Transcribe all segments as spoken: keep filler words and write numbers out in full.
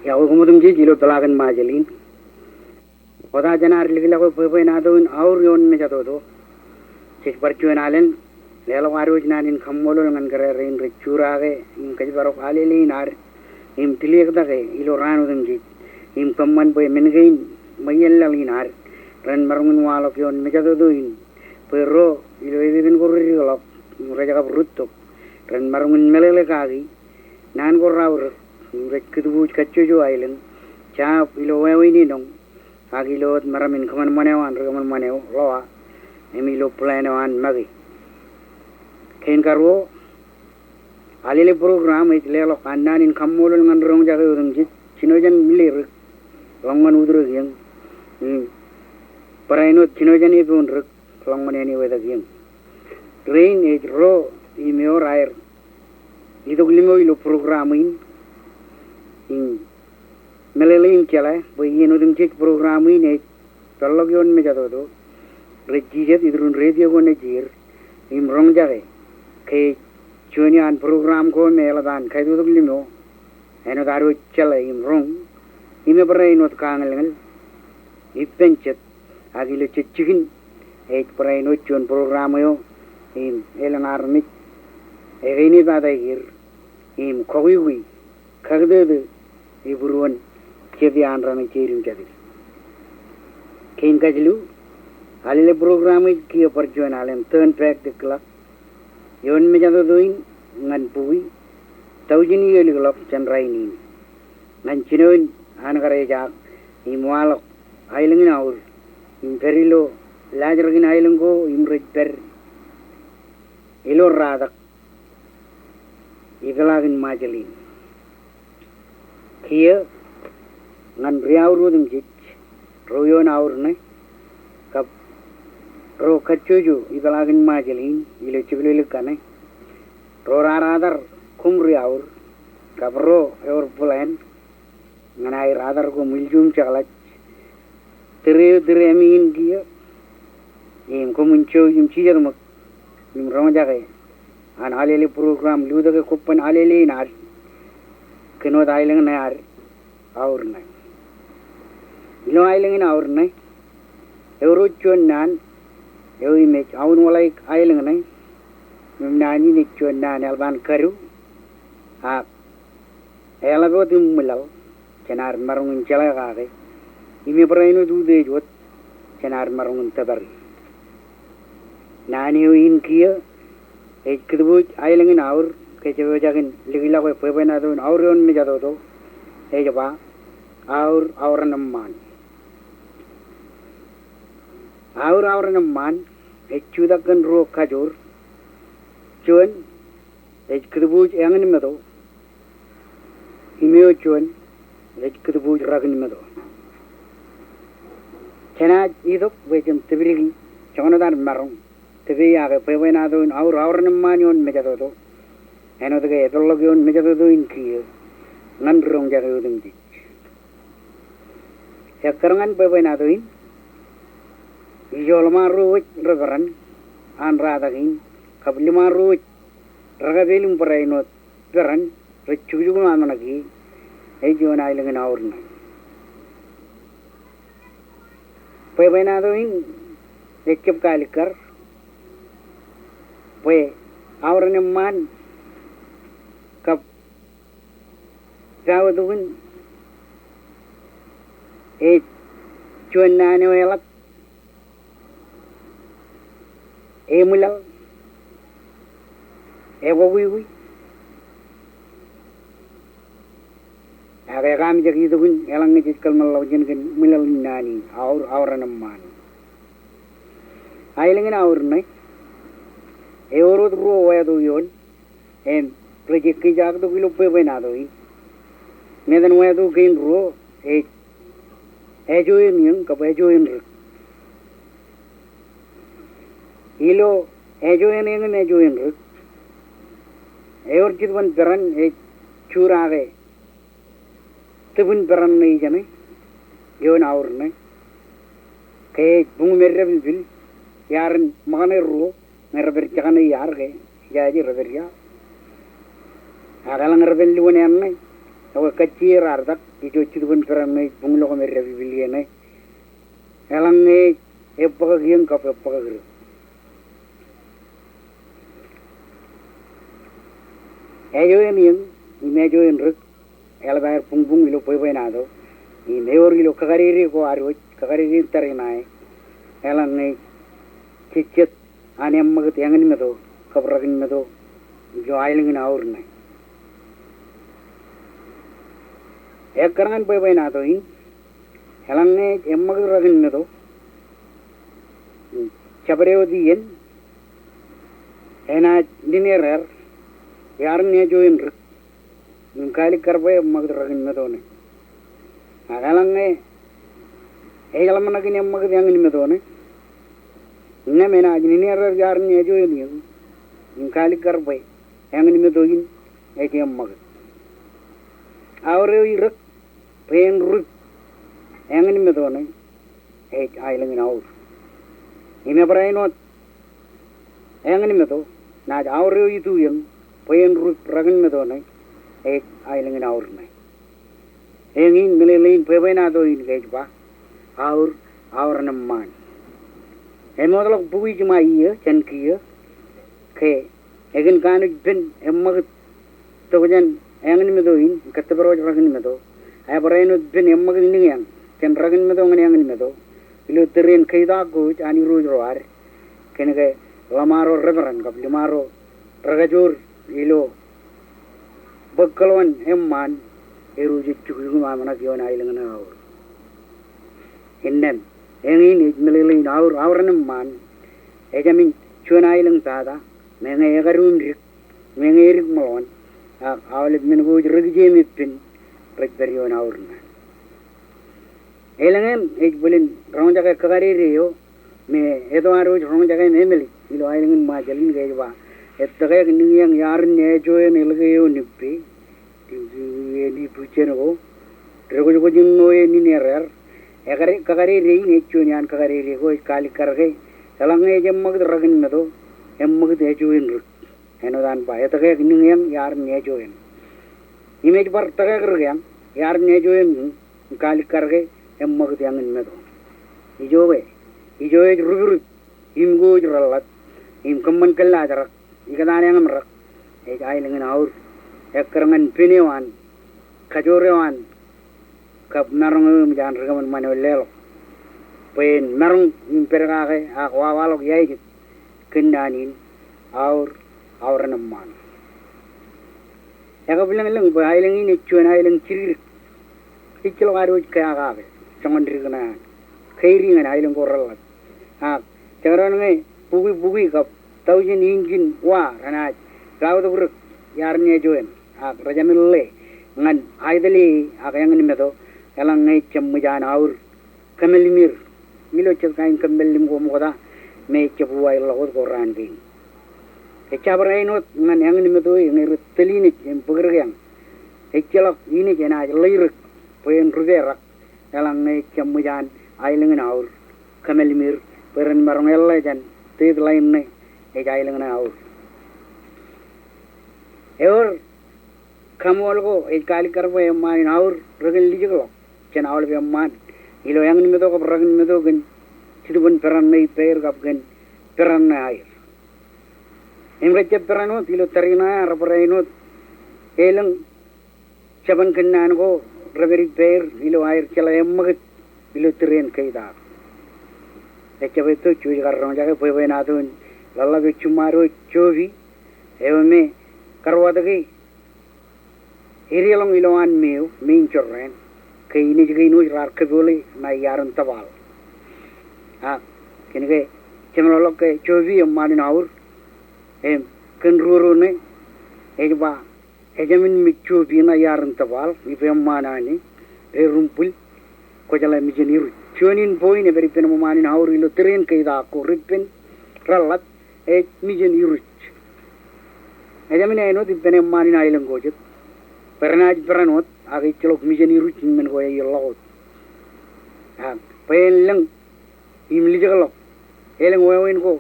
Iọkwe koṃ otemjej ilo peḷaakin Ṃajeḷ in. Ota jān ad likḷọk bwebwenato in aur ioon mejatoto, jej bar juon alen leḷọk ad wōj naan in kaṃṃoolol ñan kōrā rein rej jurake im kōjparok alele in ad im tiliktake ilo raan otemjej im kōṃṃan bwe men kein ṃweiien laḷ in ad ren maroñ in waḷọk ioon mejatoto in bwe ro ilo epepen ko redikḷọk im rej kab rūttok ren maroñ in meḷeḷe kaki naan ko raorōk im rej kūtbuuj kajjojo aelōñ jab ilo wāween enoñ ak ilo wōt meram in kōṃanṃan eo an ri kōṃanṃan eo ḷọa im ilo plan eo an make. Kein karuo, alele program ej leḷọk an naan in kaṃṃoolol ñan ri roñjake otemjej jino jān Millerik ḷọk ñan Utrekieñ im barāinwōt jino jān Epondik ḷọk ñan Eniwetakieñ. Rein ej ro im eor aer itok limo ilo program in im meḷeḷe im jeḷā bwe iien otemjej program in ej peḷḷọk ioon mejatoto, rej jijet iturin retio ko nejier im roñjake ke ej juon iaan program ko me eḷap an kaitoitok limo āinwōt ad wōj jeḷā im roñ im ebarāinwōt kañōḷñōḷ ippān jet ak ilo jej jikin ej barāinwōt juon program eo im elōñ armej ekein ej pād aikier im kọkwi kwi kaktōtō ibūruon jet iaan raṇe jeid im jatid. Kein kajilu, alele program ej kiiō bar juon alen Turn Back the Clock ioon mejatoto in ñan bukwi taujin iiō likḷọk jān rainin ñan jinoin an kar ejaak im waḷọk aelōñ in aur im pād ilo laajrak in aelōñ ko im rej pād ilo ratak ipeḷaakin Ṃajeḷ in. Kiiō ñan ri aur otemjej, ro ioon aur ṇe, kab ro kajjojo ipeḷaakin Ṃajeḷ in ilo jepḷaḷọk kaṇe, ro raar atar koṃ ri aur, kab ro eor plan ñan aer atar koṃ ilju im jekḷaj. Tūreo tūreami in kiiō im koṃwin jouj im jijet ṃōk im roñjake an alele program lutōke kobban alele in ad kōn wōt aelōñ ṇe ad aur ṇe. Ilo aelōñ in aur ṇe, eor wōt juon naan eo im ej aunwōḷāik aelōñ ṇe im naan in ej juon naan eḷap an kadu ak eḷap wōt im ṃwilaḷ jān ad maroñ in jeḷā kake im ebarāinwōt utiej wōt jān ad maroñ in tōpari. Naan eo in kiiō ej kūtbuuj aelōñ in aur ke jepojak in likḷọk bwebwenato in aur ioon mejatoto ej ba aur aorōk eṃṃaan. Aur aorōk eṃṃaan ej jutak kōn ruo kajoor. Juon ej kūtbuuj eñinmeto im eo juon ej kūtbuuj rakinmeto. Jenaaj itok bwe jen tōpdiki joñan wōt ad maroñ tōpeiaake bwebwenato in aur aorōk eṃṃaan ioon mejatoto āinwōt ke epeḷḷọk ioon mejatoto in kiiō ñan ri roñjake otemjej. Ekkar ñan bwebwenato in, ijo ḷōṃaro wōj reperan an ratak in kab ḷōṃaro wōj rekapeel im barāinwōt peran rej jukjuk im aṃ ṇe kiiō ej ioon aelōñ in aur ṇe. Bwebwenato in ejjab kaalikkar bwe aorōk eṃṃaan kab pāwōt ukin ej juon naan eo eḷap, eṃwilaḷ, ekọkwiwi, ak ekaamijak itokin eḷaññe jej kōḷmānḷọkjeṇ kōn ṃwilaḷ in naan in aur aorōk eṃṃaan. Aelōñ in aur ṇe, eor wōt ruo wāto ioon im rej ekkejaaktok ilo bwebwenato in. Im etan wāto kein ruo ej ejoeñeñ kab ejoeñdik. Ilo ejoeñeñ im ejoeñdik, eor jetōb in peran ej jurake tōbin peran ṇe ijeṇe ioon aur ṇe ke ej buñmād depilpil iar in ṃōkaṇe ruo ñe rej pād jekaṇe iaar ke ijaje rej pād iaar. Ak eḷaññe rej pād lewōn eṇ ṇe, ekwe kajjier artak ijo jitōb in peran ṇe ej buñlọk im eddepipil iien ṇe. Eḷaññe ej ebbōkak iien kab ebbōkak dik. Ejoen iien im ejoen dik eḷap aer buñbuñ ilo bwebwenato im ewōr ilo kakadede ko ad wōj, kakadede in tariṇae, eḷaññe jej jet an eṃṃakūt eñinmeto kab rakinmeto ilo aelōñ in Aur ṇe. Ekkar ñan bwebwenato in, eḷaññe ej eṃṃakūt rakinmeto, jabdewōt iien enaaj nineer er iar in ejoen dik im kaalikkar bwe eṃṃakūt rakinmeto ṇe. Ak eḷaññe ej ḷōmṇak in eṃṃakūt eñinmeto ṇe, innām enaaj nineer er iar in ejoen iien im kaalikkar bwe eñinmeto in ej eṃṃakūt. Aor eo idik bwe en rup eñinmeto ṇe ej aelōñ in Aur. Im ebarāinwōt eñinmeto naaj aor eo ituiōñ bwe en rup rakinmeto ṇe ej aelōñ in Aur ṇe. Eñin meḷeḷein bwebwenato in ke ej ba, Aur, aor an eṃṃaan. Emootḷọk bukwi jiṃa iiō jān kiiō ke ekōn kanooj pen eṃṃakūt tokjān eñinmeto in, kōttōpar wōj rakinmeto, ebarāinwōt pen eṃṃakūt niñeañ jān rakinmeto ñan eñinmeto ilo tōre in keitaak ko wōj an irooj ro ad, kōnke ḷōṃaro reverend kab ḷōṃaro rekajoor ilo bōk kōḷmān eṃṃaan, erro ej jukjuk im aṃōṇak ioon aelōñ in Aur. Innām eñin ej meḷeḷein Aur, aor an eṃṃaan, ejāmin juon aelōñ tata, meñe ekaduun dik, meñe edik ṃōḷotan, ak aolep men ko wōj rekije im epen rej pād ioon Aur ṇe. Elōñ eṇ ej bōlen roñjake kakadede eo me eto ad wōj roñjake im emālij ilo aelōñ in Ṃajeḷ in ke ej ba, ettōkāik niñeañ iar in ejoen ḷọk eo nippe, im ippujjen ko, rekwōjkwōj in ṇo e nineer er. Ekade, kakadede in ej juon iaan kakadede ko ej kaalikkar ke eḷaññe ej eṃṃakūt rakinmeto, eṃṃakūt ejoen dik. Āinwōt an ba, ettōkāik niñeañ iar in ejoen. Im ej bar tōkāik dik eañ iar in ejoen, im kaalikkar ke eṃṃakūt eñinmeto. Ijoke, ijo ej rupirup im ko wōj reḷḷap im kōṃṃan kōllaajrak, ikōtaan eñmrak, ej aelōñ in Aur. Ekkar ñan pen eo an, kajoor eo an, kab maroñ eo eṃōj an ri kōṃanṃan eo leḷọk bwe en maroñ im pād kake ak wawaḷọk iajet kōn naan in, Aur, aor an eṃṃaan. Ekabwilōñlōñ bwe aelōñ in ej juon aelōñ jidikdik. Ejjeḷọk ad wōj kea kake joñan dik ṇe an, keidi ñan aelōñ ko reḷḷap. Ak jekdọọn ñe bukwi bukwi kab taujin injin wa renaaj lautokdek iar in ejoen, ak rejāmin ḷe ñan aetale ak eñinmeto eḷaññe ejjab ṃōj an Aur kōmālimir ilo jet kain kōmālim ko ṃokta me ejjab uwaḷọk wōt ko raan kein. Ejjab barāinwōt ñan eñinmeto e ñe rej tōl Inij im bōk dikeañ. Ejjeḷọk Inij enaaj ḷeidik bwe en ruperak eḷaññe ejjab ṃōj an aelōñ in Aur kōmālimir bwe ren maroñ eḷḷā jān deadline ṇe ej aelōñ in Aur. Ewōr kaṃool ko ej kaalikkar bwe eṃṃaan in Aur rekōn lijekḷọk jān aolep eṃṃaan ilo eñinmeto kab rakinmeto kōn jitōb in peran ṇe ippāer kab kōn peran ṇe aer. Im rejjab peran wōt ilo tariṇae, ak rebar āinwōt elōñ jabōn kōnnaan ko repād ippāer ilo aer jeḷā eṃṃakūt ilo tōre in keitaak. Ejjab etto juon eo ej kar roñjake bwebwenato in ḷōḷḷap eo jiṃṃaad wōj Jobi, eo me karuwatōke edeḷọñ ilowaan me eo, me in jorrāān, ke Inij kein wōj raar kōpoole ṇae iar in tōpal. Ak kōnke jemeḷọkḷọk ke Jobi eṃṃaan in Aur, im kōn ruo ro ṇe ej ba, ejāmin me Jobi ṇae iar in tōpal, ippān eṃṃaan ṇe, erumbwil, kwō jeḷā mijen iruj. Juon in point epād ippān eṃṃaan in Aur ilo tōre in keitaak ko, rej pen reḷḷap, ej mijen iruj. Ejāmin āinwōt ippān eṃṃaan in aelōñ ko jet bwe renaaj peran wōt ak ejjeḷọk mijen iruj im men ko eḷḷọk wōt. Ak bwe en lōñ im lijekḷọk elōñ wāween ko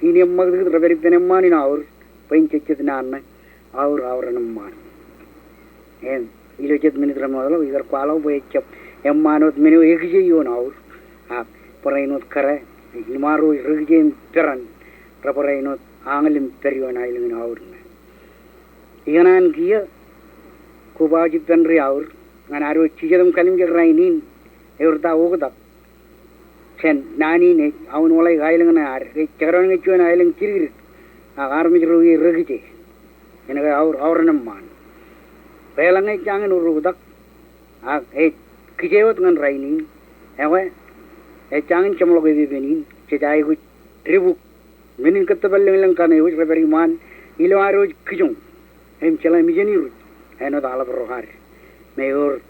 in eṃṃakūtkūt repād ippān eṃṃaan in Aur bwe en jejjet naan ṇe, Aur, aor an eṃṃaan. Im ilo jet minit remootḷọk ikar kwaḷọk bwe ejjab eṃṃaan wōt men eo ekije ioon aur. Ak barāinwōt kōrā, ej liṃaro rej rōkije im peran, rej barāinwōt añōl im pād ioon aelōñ in aur ṇe. Ikōṇaan kiiō, kobaaj ippān ri aur ñan ad wōj jijet im kalimjek rainin, ewōr ta oktak jān naan in ej aunwōḷāik aelōñ ṇe ad, ej jekdọọn ñe juon aelōñ jidikdik, ak armej ro ie rōkije. Āinwōt ke aur, aur en eṃṃaan. Bwe eḷaññe ej jañin uroktak, ak ej kije wōt ñan rainin, ekwe, ej jañin jeṃḷọk epepen in, jej aikuj debuk men in kōttōpar lōñlōñ kaṇe wōj rej pād iṃaan ilo ad wōj kijoñ im jeḷā mejān iruj āinwōt aḷap ro ad. Me ewōr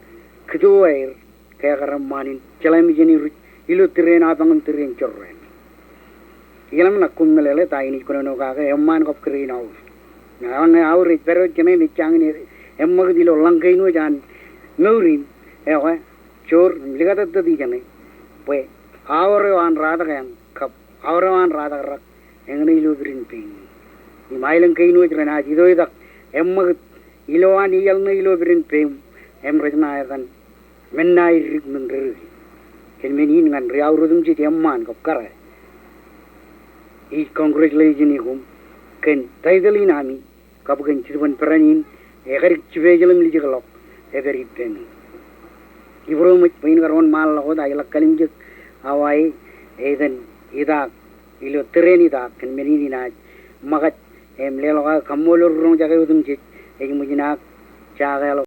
kōto aer kōkōrā eṃṃaan in jeḷā mejān iruj ilo tōre in apañ im tōre in jorrāān. Ikōṇaan ak koṃ meḷeḷe ta in ej kōnono kake eṃṃaan kab kōrā in aur. Ñe eḷaññe aur ej pād wōt jeṇe im ej jañin eṃṃakūt ilo ḷañ kein wōj an mour in, ekwe, joor im likatōttōt ijeṇe bwe aor eo an ratak eañ kab aor eo an ratak rak eñṇe ilo pidin peim. Im aelōñ kein wōj renaaj itoitak eṃṃakūt ilowaan iaḷ ṇe ilo pidin peim, im rej ṇa etan men ṇae dik men ri rūkaki. Kōn men in ñan ri aur otemjej eṃṃaan kab kōrā, ij congratulation e koṃ kōn title in ami kab kōn jitōbōn peran in ekadik special im lijekḷọk epād ippemi. Ibūroṃōj bwe in kar wōnṃaanḷọk wōt, ak iḷak kalimjek awa e, etan itaak ilo tōre in itaak kōn men in inaaj ṃōkaj im leḷọk aō kaṃṃoolol ri roñjake otemjej, ej ṃōj in ak jake ḷọk